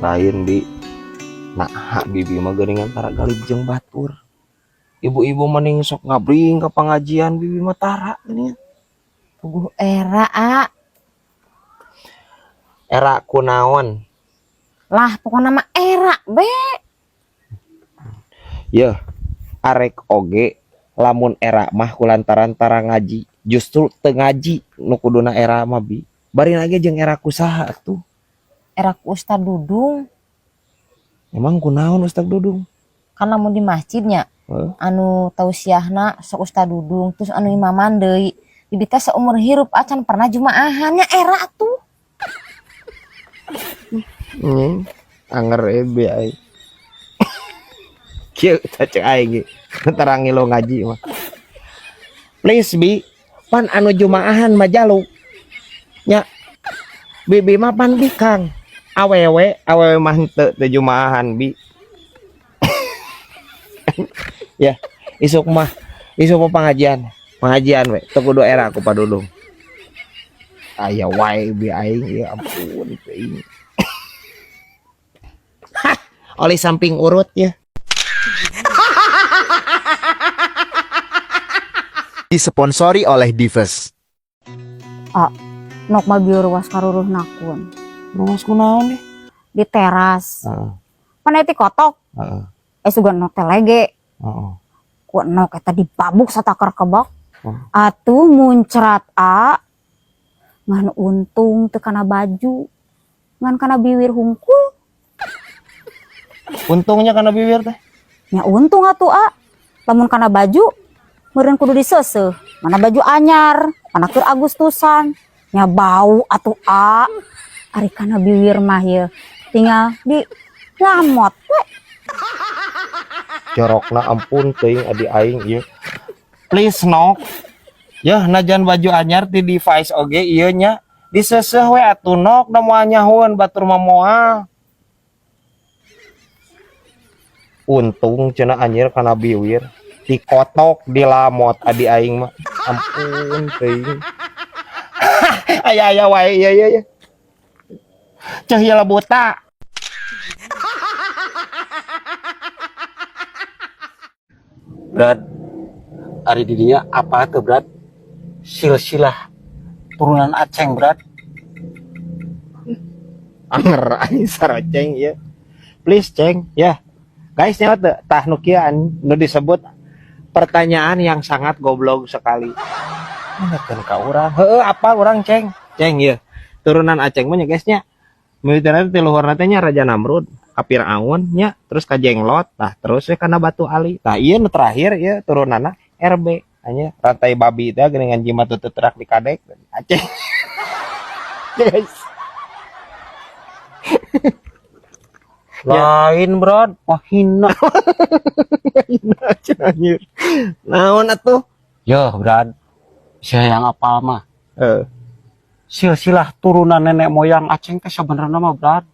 Lain bi, nah bibi mah geuningan tara galib jeung batur. Ibu-ibu mending sok ngabring ke pengajian, bibi mah tara geuningan. Puguh era, A. Era kunaon? Lah, pokoknya mah era be. Yeuh, arek oge lamun era mah kulantaran tara ngaji, justru teu ngaji nu kuduna era mah, bi. Bari lagi jeung era kusaha atuh? Era ku Ustad Dudung. Emang kunaon Ustad Dudung? Kan lamun di masjidnya anu tausiahna sok Ustad Dudung, terus anu imaman deui. Bibi teh seumur hirup acan pernah jumaahannya, era tuh. Anger ebe aing. Kieu tah cek aing ge. Tara ngilu ngaji mah. Please bi, pan anu jumaahan mah jaluk. Nya. Bibi mah pan bikang. Awewe, awewe mah henteu teu jumaahan, bi. Ya, isuk mah isuk mah pengajian. Pengajian we, teu kudu era ku Padudung. Aya wae bi aing, ya ampun aing. Hah, oleh samping urut ya. Disponsori oleh Dives. Nok mah bieu ruas karuruh nakun. Ruas kunaon nih? Di teras. Pan eta kotok. Eh, sugan nok teh lege. Ku nok eta dibabuk satakar kebak. Atuh muncrat, a. Ngan untung teu kana baju. Ngan kana biwir hungkul. Untungnya kana biwir teh. Nya untung atuh, a. Lamun kana baju meureun kudu diseuseuh. Mana baju anyar, mana keur Agustusan. Nya bau atuh, a. Ari kana biwir mah ye tinggal di lamot we. Jorokna ampun teuing adi aing ieu. Please nok. Yah, najan baju anyar ti device oge ieu nya diseuseuh we atuh, nok, da moal nyahoeun batur mah moal. Untung cenah anjir kana biwir dikotok dilamot, adi aing mah ampun teuing. Aya aya wae ieu ieu ieu. Ceuh ieu buta. Brad, ari didinya apa tuh, Brad? Silsilah turunan Aceng, Brad. Anger aing saroceng ieu. Please ceng ya. Guys, nyawa teu tah nu kieu nu disebut pertanyaan yang sangat goblok sekali. Nanyakeun ka urang. Heueuh, apa urang ceng? Ceng ieu. Turunan Aceng mah nya guys nya. Mimitinan teh luhurna teh nya Raja Namrud, ka Firaun nya, terus ka Jenglot, tah terus we kana Batu Ali. Tah ieu nu terakhir ieu turunanna RB. Anya rantai babi teh geuningan jimat teu terak di kadek Aceh. Guys. Lain, Brad. Wah, hina. Hina cenah anjir. Naon atuh? Yo, Brad. Saya yang apal mah. Silsilah turunan nenek moyang Aceng teh sebenarnya mah, Brad.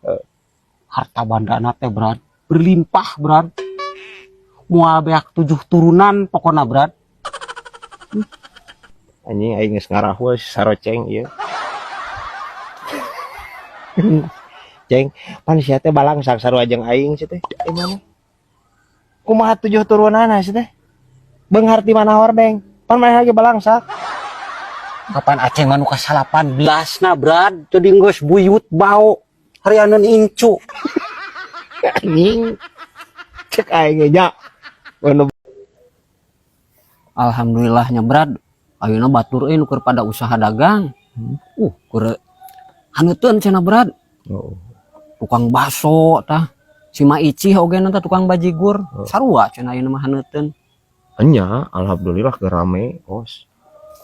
Harta bandana teh, Brad, berlimpah, Brad. Moal beak 7 turunan pokona, Brad. Anjing aing geus ngarahul saroceng ieu. Ceng, pan sia teh balangsak sarua jeung aing sia teh. Mana? Kumaha 7 turunanna sia teh? Beunghar ti mana hordeng? Pan maneh lagi balangsak. Kapan Aceng mah nu ka-18 na, Brad? Jadi geus buyut bau harianeun incu. Anjing. Cek aing ge nya. Anu Alhamdulillahnya, Brad. Ayeuna batur euy nu keur pada usaha dagang. Keur haneuteun cenah, Brad. Tukang baso tah. Si Ma Icih oge tah tukang bajigur. Sarua cenah ayeuna mah haneuteun. Enya, alhamdulillah keur rame, kos.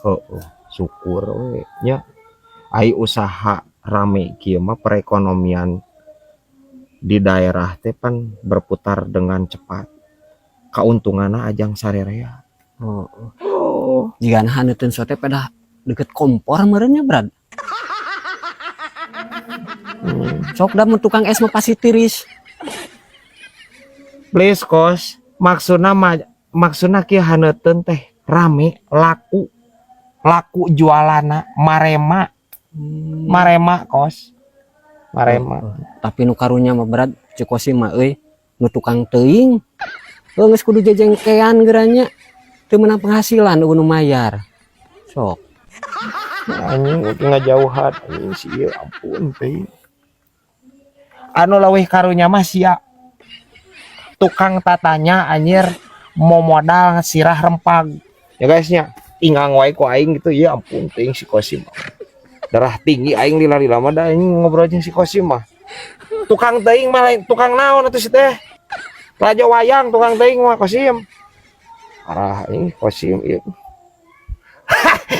Heeh, syukur we nya. Ai usaha rame kieu mah perekonomian di daerah teh pan berputar dengan cepat. Kauntunganna ajang sarerea. Heeh. Jigana haneuteun sote pedah deket kompor meureun nya, Brad. Sok da mun tukang es mah pasti tiris. Please kos, maksudna mah maksudna kieu haneuteun teh rame, laku. Laku jualana marema. Marema kos. Marema. Tapi nu karunya mah, Brad, cek Kosim mah euy, nu tukang teuing. Heuh, geus kudu jejengkean geura nya. Teu meunang penghasilan euweuh nu mayar. Sok. Anjing ngajauhan anjing si ieu, ampun teuing. Anu leuwih karunya mah sia. Tukang tatanya anjir mau modal sirah rempag. Ya guys nya, ingang wae ku aing gitu ya, ampun teuing si Kosim. Darah tinggi aing lila-lila mah da anjing ngobrol jeung si Kosim mah. Tukang teuing mah lain tukang naon atuh si teh. Raja wayang tukang teuing mah Kosim. Parah anjing Kosim ieu.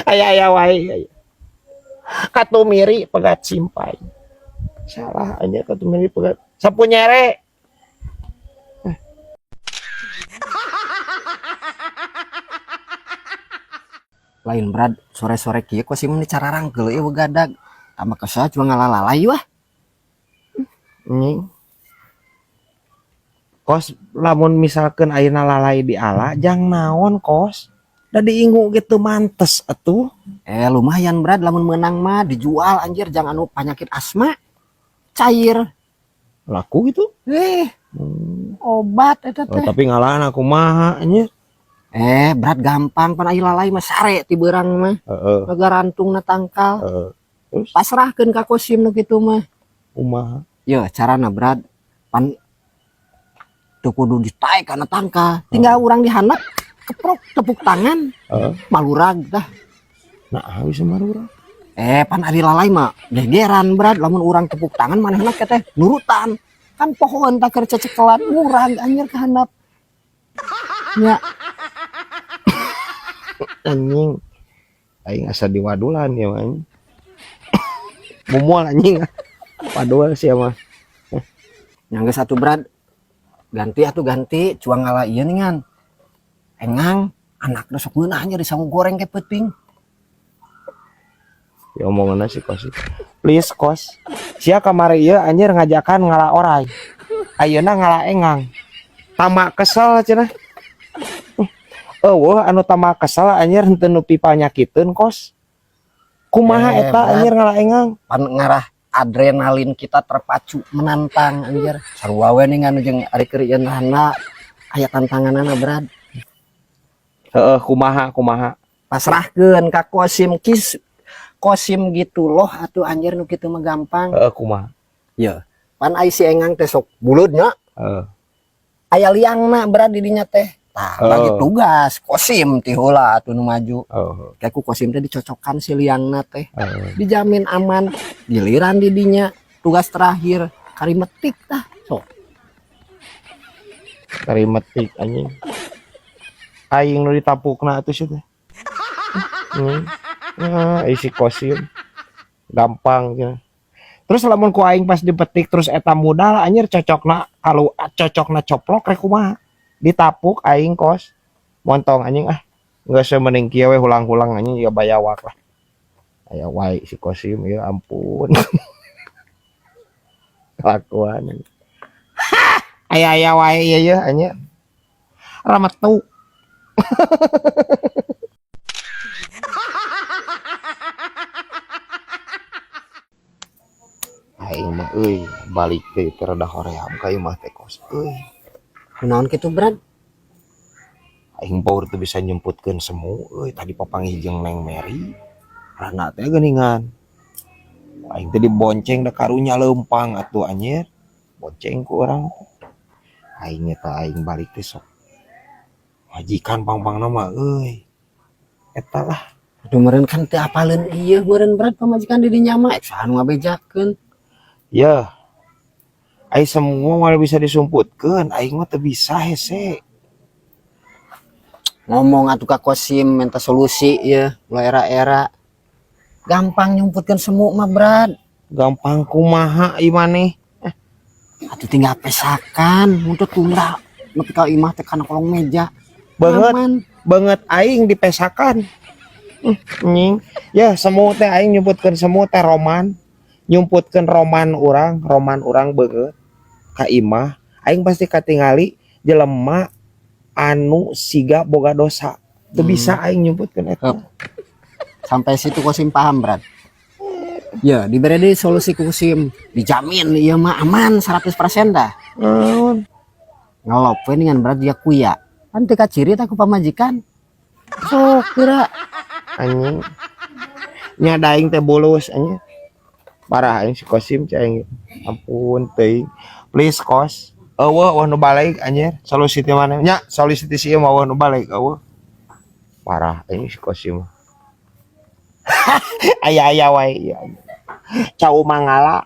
Aya aya wae. Aya. Katumiri pegat simpai. Salah anjir, katumiri pegat sapu nyere. Lain, Brad, sore-sore kieu Kosim ini cararangkeul ieu begadag. Tambah kesel cuma ngalalalai wah. Anjing. Kos, lamun misalkan ayeuna lalai di ala jang naon, Kos? Da diingu gitu mantes atuh. Eh, lumayan, Brad, lamun menang mah dijual anjir jang anu penyakit asma. Cair. Laku gitu. Eh, obat eta Oh, teh. tapi ngalahan aku mah anjir. Eh, Brad, gampang pan aya lalai mah sare ti beurang mah. Ngagarantungna tangkal. Heeh. Terus Pasrahkeun ka Kosim nu kitu mah. Kumaha? Yo, carana, Brad, pan teu kudu ditaek kana tangkal. Tinggal urang dihandap keprok tepuk tangan. Malurag dah. Nah, bisa marurag. Eh, pan ari lalai mah gegeran, Brad, lamun urang tepuk tangan manehna teh nurutan. Kan pohoan tak keur cecekelan murag anjir ka handap. Nya. Anjing. Aing asa diwadulan ya anjing. Mumual anjing. Wadul sih mah. Yang geus satu, Brad. Ganti atuh ganti cuang ngala ieu ningan. Engang anakna sok ngeunah anjir disangu goreng ke peuting. Ya omonganna si Kos. Please, Kos. Sia kamari ieu anjir ngajakan ngala orai. Ayeuna ngala engang. Tama kesel cenah. Eueuh anu tama kesel anjir henteu nu pipanyakiteun, Kos. Kumaha eta Brad. anjir ngala engang? Pan ngarah adrenalin kita terpacu menantang anjir. Sarua we ningan jeung ari keur ieu randa aya tantanganana, Brad. Heeh, kumaha kumaha? Pasrahkeun ka Kosim kis Kosim gitu loh atuh anjir nu kitu mah gampang. Heeh, kumaha? Ya, pan ai si engang teh sok buludnya. Aya liangna, Brad, di dinya teh. Tah, bagi tugas Kosim ti heula atuh nu maju. Kayak ku Kosim teh dicocokkan si liangna teh. Dijamin aman. Giliran di dinya tugas terakhir kari metik tah. Sok. Kari metik anjing. Aing nu ditapukna atuh sih teh. Nah, isi Kosim gampang gitu. Terus lamun ku aing pas dipetik terus eta modal anjir cocokna, kalau cocokna coplok rek kumaha? Ditapuk aing, Kos. Montong anjing ah. Geus mending kieu we hulang-hulang anjing ya bayawak lah. Aya wae si Kosim ya ampun. Kelakuan. Aya aya wae ieu ya anjir. Rametu. Aing mah euy balik deui teh rada hoream ka imah teh, Kos euy. Kunaon kitu, Brad? Aing power teu bisa nyumputkeun semu euy, tadi papanggih jeung Neng Mary. Rana teh geuningan. Aing teh dibonceng da karunya leumpang atuh anjir. Bonceng ku urang teh. Aing eta aing balik teh sok majikan pang-pangna mah euy. Eta lah. Aduh, meureun kan teu apaleun ieu meureun, Brad, pamajikan di dinya mah saha nu ngabejakeun. Ya. Ai semua malah bisa disumputkeun, aing mah teu bisa hese. Ngomong atuh ka Kosim minta solusi ya, ulah era-era. Gampang nyumputkeun semu mah, Brad. Gampang kumaha ieu maneh? Atuh tinggal pesakan, mun teu tunda nepi ka imah teh kana kolong meja. Banget. Aman. Banget aing dipesakan. Nying. Ya semu teh aing nyumputkeun semu teh roman. Nyumputkeun roman urang, roman urang beungeut ka imah, aing pasti katingali jelema anu siga boga dosa. Teu bisa aing nyumputkeun eta. Hup. Sampai situ Kosim paham, Brad. Ya, dibere deui solusi ku Kosim. Dijamin ieu mah aman 100% dah. Naon? Ngelop we dengan, Brad, dia kuya. Kan teu kaciri tah ku pamajikan. Sok kira. Anjing. Nya daing teh bulus anjing. Parah anjing si Kosim cai aing. Ampun teuing. Please, Kos. Euweuh, euweuh nu balik anjir. Solusi ti mana? Nya solusi ti si ieu mah euweuh nu balik euweuh. Parah anjing si Kosim. Aya-aya wae ieu. Cau mangala.